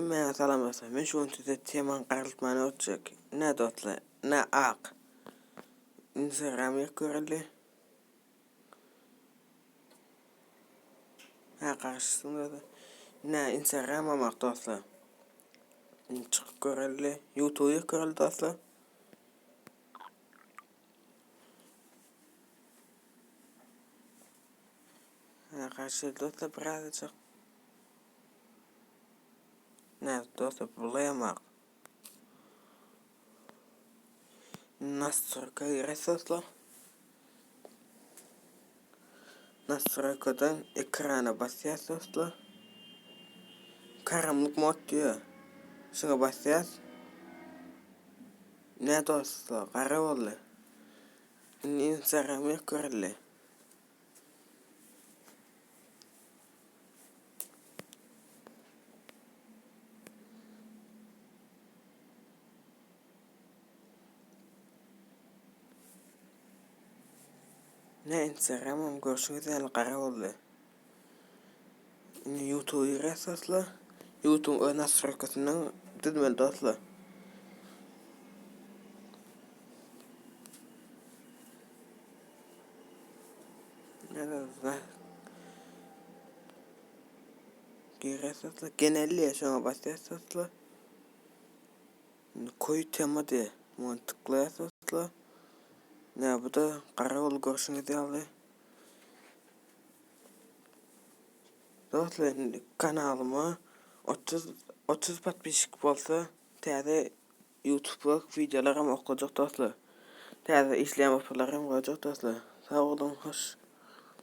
Hemmäňe salam dostlar. Men şu gün size temany garaltmany öwretjek. Nä dostlar, nä ak. Instagram ýok göreli. Hä garşysyn dostlar. Nä Instagram amak dostlar. Indi çykyp göreli. YouTube ýok göreli dostlar. Hä garşy dostlar birazajyk. Nädip dostlar bulaýamak. Nastroýka girýäs dostlar. Nastroýkadan ekrana basýas dostlar. Karamlyk mod diýýär. Şuňa basýas. Nä dostlar gara boldy. Indi Instagram ýok görüldi. Ne Instagramam görşüňiz ýaly gara boldy. Indi YouTube girýäs dostlar. YouTube öz nastroýkasyndan düzmeli dostlar. Girýäs dostlar. Genelli şoňa basýas dostlar. Indi koý tema diýe. Muny tıklaýas dostlar. Ne bu da gara bolup görşüňiz ýaly. Dostlar indi kanalyma 30 30 podpisçik bolsa täze Youtube wideolaram oklajak dostlar. Täze işleýän wapalaram goýjak dostlar. Sag boluň hoş.